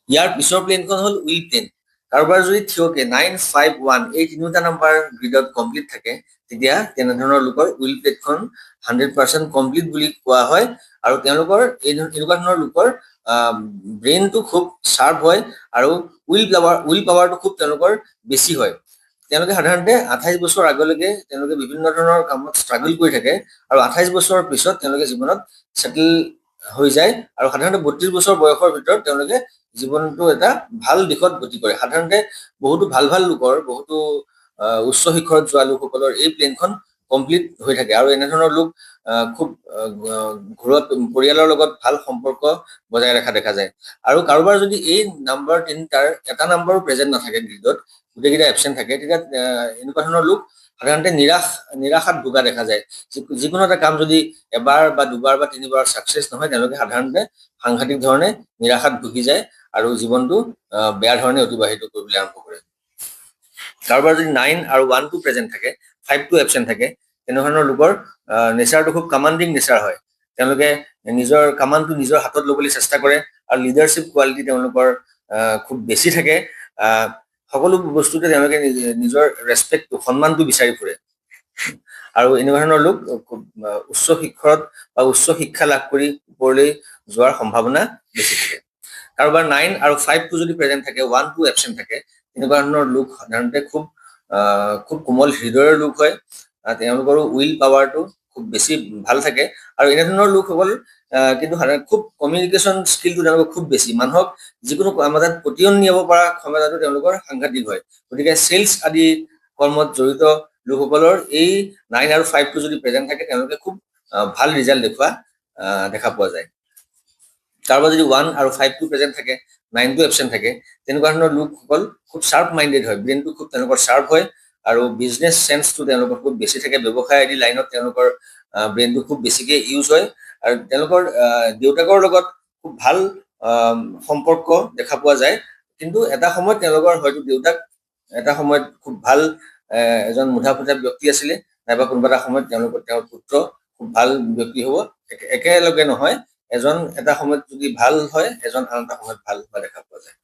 ইয়াৰ পিছৰ প্লেনখন হ'ল will plane. কাৰোবাৰ যদি থিয়কে 9, 5, 1 এই তিনিওটা নাম্বাৰ গ্ৰীডত কমপ্লিট থাকে, তেতিয়া তেনেধৰণৰ লোকৰ will প্লেনখন 100% কমপ্লিট বুলি কোৱা হয়। আৰু তেওঁলোকৰ এই এনেকুৱা ধৰণৰ লোকৰ ব্ৰেইনটো খুব শ্বাৰ্প হয় আৰু will পাৱাৰটো খুব তেওঁলোকৰ বেছি হয়। তেওঁলোকে সাধাৰণতে 28 বছৰ আগলৈকে তেওঁলোকে বিভিন্ন ধৰণৰ কামত ষ্ট্ৰাগল কৰি থাকে আৰু 28 বছৰৰ পিছত তেওঁলোকে জীৱনত ছেটেল হৈ যায় আৰু সাধাৰণতে 32 বছৰ বয়সৰ ভিতৰত তেওঁলোকে জীৱনটো এটা ভাল দিশত গতি কৰে। সাধাৰণতে বহুতো ভাল ভাল লোকৰ, বহুতো উচ্চ শিখৰত যোৱা লোকসকলৰ এই প্লেনখন কমপ্লিট হৈ থাকে আৰু এনেধৰণৰ লোক খুব ঘৰুৱা পৰিয়ালৰ লগত ভাল সম্পৰ্ক বজাই ৰখা দেখা যায়। আৰু কাৰোবাৰ যদি এই নাম্বাৰ তিনিটাৰ এটা নাম্বাৰো প্ৰেজেণ্ট নাথাকে গ্ৰীডত, গোটেইকেইটা এবচেণ্ট থাকে, তেতিয়া এনেকুৱা ধৰণৰ লোক সাধাৰণতে নিৰাশাত ভোগা দেখা যায়। যিকোনো এটা কাম যদি এবাৰ বা দুবাৰ বা তিনিবাৰ ছাকচেছ নহয়, তেওঁলোকে সাধাৰণতে সাংঘাতিক ধৰণে নিৰাশাত ভুগি যায় আৰু জীৱনটো বেয়া ধৰণে অতিবাহিত কৰিবলৈ আৰম্ভ কৰে। কাৰোবাৰ যদি 9 আৰু 1টো প্ৰেজেণ্ট থাকে, 5টো এবচেণ্ট থাকে, তেনেধৰণৰ লোকৰ নেচাৰটো খুব কামাণ্ডিং নেচাৰ হয়। তেওঁলোকে নিজৰ কামাণ্ডটো নিজৰ হাতত ল'বলৈ চেষ্টা কৰে আৰু লিডাৰশ্বিপ কোৱালিটি তেওঁলোকৰ খুব বেছি থাকে। সকলো বস্তুতে তেওঁলোকে নিজৰ ৰেচপেক্টটো, সন্মানটো বিচাৰি ফুৰে আৰু এনেকুৱা ধৰণৰ লোক খুব উচ্চ শিখৰত বা উচ্চ শিক্ষা লাভ কৰি ওপৰলৈ যোৱাৰ সম্ভাৱনা বেছি থাকে। কাৰোবাৰ 9 আৰু 5টো যদি প্ৰেজেণ্ট থাকে, 1টো এবচেণ্ট থাকে, তেনেকুৱা ধৰণৰ লোক সাধাৰণতে খুব কোমল হৃদয়ৰ লোক হয়। তেওঁলোকৰো will পাৱাৰটো খুব বেছি ভাল থাকে আৰু এনেধৰণৰ লোকসকল কিন্তু সাধাৰণতে খুব কমিউনিকেশ্যন স্কিলটো তেওঁলোকৰ খুব বেছি। মানুহক যিকোনো কামত পতিয়ন নিয়াব পৰা ক্ষমতাটো তেওঁলোকৰ সাংঘাতিক হয়। গতিকে চেলছ আদি কৰ্মত জড়িত লোকসকলৰ এই 9 আৰু 5টো যদি প্ৰেজেণ্ট থাকে, তেওঁলোকে খুব ভাল ৰিজাল্ট দেখুওৱা দেখা পোৱা যায়। কাৰোবাৰ যদি 1 আৰু 5টো প্ৰেজেণ্ট থাকে, 9টো এবচেণ্ট থাকে, তেনেকুৱা ধৰণৰ লোকসকল খুব শ্বাৰ্প মাইণ্ডেড হয়। ব্ৰেইনটো খুব তেওঁলোকৰ শ্বাৰ্প হয় আৰু বিজনেছ চেন্সটো তেওঁলোকৰ খুব বেছি থাকে। ব্যৱসায় আদি লাইনত তেওঁলোকৰ ব্ৰেইনটো খুব বেছিকে ইউজ হয় আৰু তেওঁলোকৰ দেউতাকৰ লগত খুব ভাল সম্পৰ্ক দেখা পোৱা যায়। কিন্তু এটা সময়ত তেওঁলোকৰ হয়তো দেউতাক এটা সময়ত খুব ভাল এজন মুধা ফুটা ব্যক্তি আছিলে, নাইবা কোনোবা এটা সময়ত তেওঁলোকৰ তেওঁৰ পুত্ৰ খুব ভাল ব্যক্তি হ'ব। একেলগে নহয়, এজন এটা সময়ত যদি ভাল হয়, এজন আন এটা সময়ত ভাল হোৱা দেখা পোৱা যায়।